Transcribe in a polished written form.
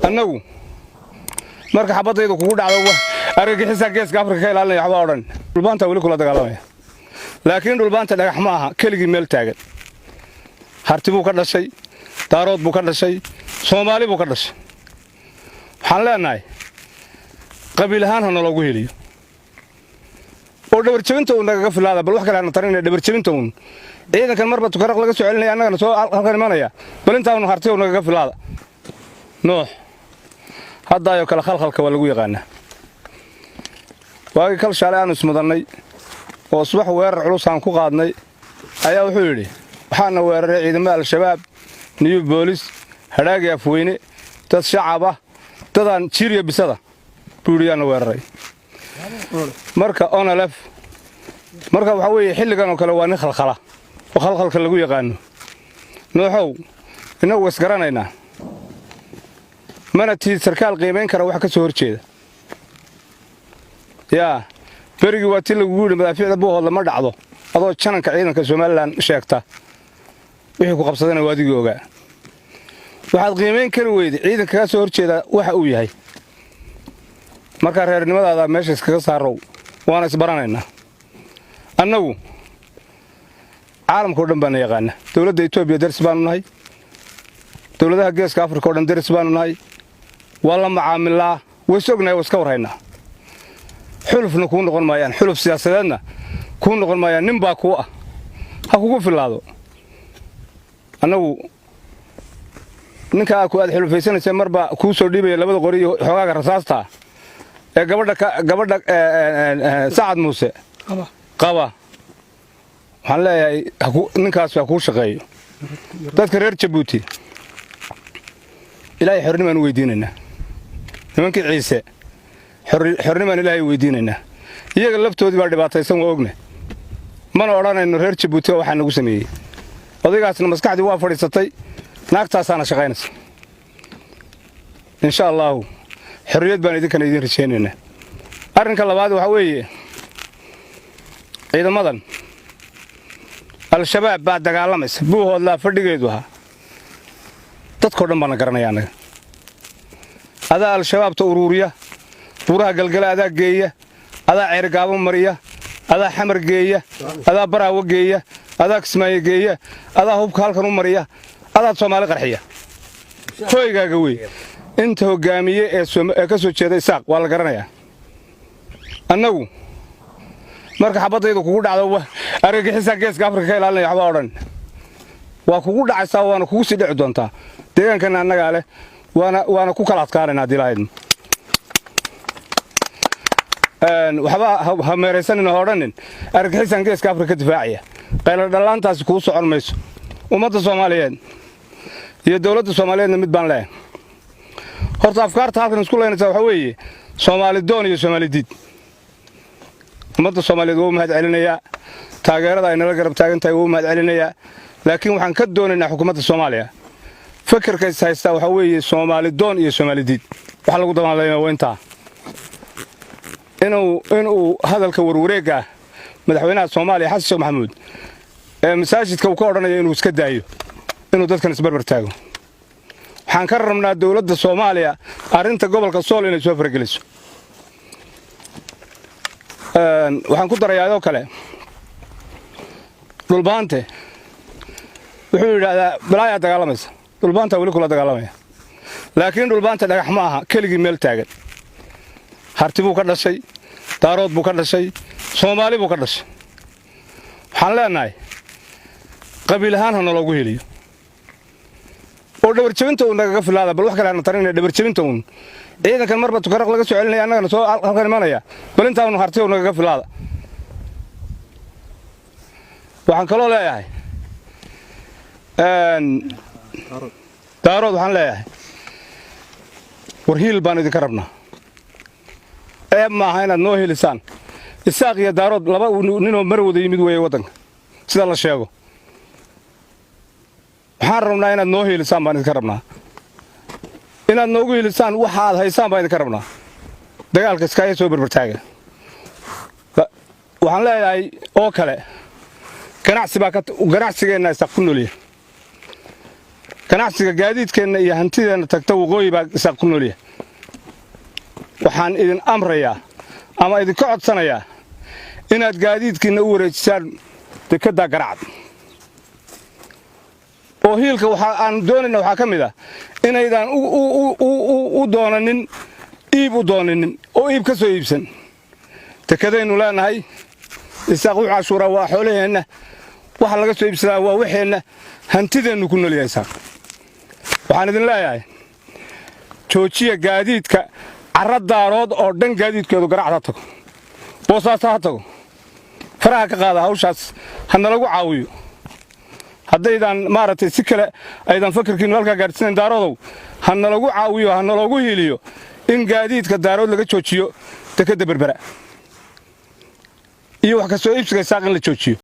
Annagu marka xabaddaydu kugu dhacdo, argagixisaa Geeska Afrika ka ilaalinaya, waxbaa odhan. Dhulbaanta weli kula dagaalamaya, laakiin Dhulbaanta dhagax ma aha keligii meel taagan. Harti buu ka dhashay, Daarood buu ka dhashay, Soomaali buu ka dhashay. Waxaan leenahay, qabiil ahaan ha naloogu heliyo oo dhabarjebinta uun nagaga filaada. Bal wax kale hana tarinaya, dhabarjebinta uun. Ciidankan marba Tukaraq laga soo celinaya, annagana soo halkan imanaya, bal intaanu Harti nagaga filaada. Nuux haddaayoo kale khalkhalka waa lagu yaqaanaa. Waagii kal shaale aanu ismudannay oo subax weerar culus aan ku qaadnay ayaa wuxuu yidhi, waxaana weeraray ciidamada Al-Shabaab, New Boolis, Hadhaagii Afweyne, dad shacab ah, dadaan jiiriya bisada buu yidhi yaana weeraray. Marka ONLF marka waxaa weeye, xilligan oo kale waa nin khalkhala oo khalkhalka lagu yaqaano. Nuuxow, innagu wasgaranaynaa, mana tiid sarkaal qiimayn kara wax ka soo hor jeeda. Yaa berigii waa ti lagugu yidhi madaafiicda Buuhoodla ma dhacdo, adoo jananka ciidanka Somalilan sheegta. Wixii ku qabsadana waa adigii ogaa. Waxaad qiimayn kari weyday ciidanka kaa soo hor jeeda waxa uu yahay. Markaa reernimadaada meesha iskaga saarow, waana isbaranaynaa. Annagu caalamka o dhan baana yaqaana. Dowladda Etoobiya daris baanu nahay, dowladaha Geeska Afrika o dhan daris baanu nahay, waa la macaamilaa, ways ognahay, waa iska warhaynaa. Xulufna kuu noqon maayaan, xuluf siyaasadeedna kuu noqon maayaan. Nin baa kuu ah, ha kugu filaado. Annagu ninkaa ku aad xulufaysanaysa marba kuu soo dhiibaya labada qori iyo xoogaaga rasaastaa ee gabadha Sacad Muuse qaba, waxaan leeyahay ninkaas ha kuu shaqeeyo. Dadka reer Jabuuti Ilaahay xornimaan u weydiinaynaa. Nimankii Ciise xornimaan Ilaahay weydiinaynaa. Iyaga laftoodii baa dhibaataysan, waa ogna. Mana odhanayno reer Jabuuti waxaa nagu sameeyey. Odaygaasna maskaxdii waa fadhiisatay, naagtaasaana shaqaynaysa. Insha allaahu xorriyad baan idinkana idiin rajaynaynaa. Arrinka labaad waxaa weeye, ciidamadan Al-Shabaab baa dagaalamaysa, Buuhoodlaa fadhigeedu ahaa. Dadkao dhan baana garanaya annaga. Adaa Al-Shabaabta uruuriya, buuraha Galgala adaa geeya, adaa Ceergaabo mariya, adaa Xamar geeya, adaa Baraawo geeya, adaa Kismaayo geeya, adaa hubka halkan u mariya, adaa Soomaali qarxiya. Hoygaaga wey. Inta hoggaamiye ee ka soo jeeda Isaaq waa la garanayaa. Annagu marka xabaddaydu kugu dhacdo, argagixisaa Geeska Afrika ka ilaalinaya, waxbaa odhan. Waa kugu dhacaysaa, waana kugu sii dhici doontaa. Deegaankanna annagaa leh, waana ku kala adkaanayna haddii lahaydno. Waxba ha meeraysanin, ha odhanin argagixisaan Geeska Afrika ka difaacaya. Qayladhallaantaasi kuu socon mayso. Ummadda Soomaaliyeed iyo dowladda Soomaaliyeedna mid baan leeyahay. Horta afkaarta halkan isku laynaysaa waxaa weeye Soomaali doon iyo Soomaali diid. Ummadda Soomaaliyeed waa u mahad celinayaa taageerada ay nala garab taagan tahay, waa u mahad celinayaa. Laakiin waxaan ka doonaynaa xukuumadda Soomaaliya, fekerka is haystaa waxaa weeye Soomaali doon iyo Soomaali diid. Waxa lagu dabaalayna waa intaa. Inuu hadalka warwareegga ah madaxweynaha Soomaaliya Xasan Sheekh Maxamuud ee masaajidka uu ka odhanayo inuu iska daayo, inuu dadkan isbarbar taago. Waxaan ka rabnaa dowladda Soomaaliya arrinta gobolka Sool inay soo farageliso. Waxaan ku darayaa oo kale, Dhulbaante wuxuu yidhaahdaa balaayaa dagaalamaysa. Dhulbaanta weli kula dagaalamaya, laakiin Dhulbaanta dhagax ma aha keligii meel taagan. Harti buu ka dhashay, Daarood buu ka dhashay, Soomaali buu ka dhashay. Waxaan leenahay, qabiil ahaan ha naloogu heliyo oo dhabarjebinta uun nagaga filaada. Bal wax kale hana tarinaya, dhabarjebinta uun. Ciidankan marba Tukaraq laga soo celinaya, annagana soo halkan imanaya, bal intaanu Harti nagaga filaada. Waxaan kaloo leeyahay Daarood, waxaan leeyahay, war hiil baan idinka rabnaa. Ceeb maaha inaad noo helisaan. Isaaq iyo Daarood laba ninoo mar wada yimid weeye waddanka, sida la sheego. Waxaan rabnaa inaad noo hiilisaan baan idinka rabnaa. Inaad noogu hiilisaan waxa aad haysaan baan idinka rabnaa. Dagaalka iskaaya soo berbertaaga. Waxaan leeyahay oo kale, ganacsi baa ganacsigeenna Isaaq ku noolya. Ganacsiga gaadiidkeenna iyo hantideenna tagta waqooyi baa Isaaq ku noolyahay. Waxaan idin amrayaa ama idinka codsanayaa inaad gaadiidkiinna u wareejisaan dekedda Garacad. Oo hiilka waxa aan doonayna waxaa ka mid ah inaydaan u doonanin iib, u dooninin oo iib ka soo iibsan. Dekedaynu leenahay. Isaaq wuxuu cashuuraa waa xoolaheenna, waxa laga soo iibsadaa waa waxeenna, hantideennu ku noolyahay Isaaq. Waxaan idin leeyahay, joojiya gaadiidka carra Daarood oo dhan. Gaadiidkeedu Garacad ha tago, Boosaaso ha tago, faraha ka qaada hawshaas, ha nalagu caawiyo. Haddaydaan maaragtay si kale aydan fakirkiinnu halkaa gaadhsiinayn, Daaroodow, ha nalagu caawiyo, ha naloogu hiiliyo in gaadiidka Daarood laga joojiyo dekedda Berbera iyo wax ka soo iibsiga Isaaq in la joojiyo.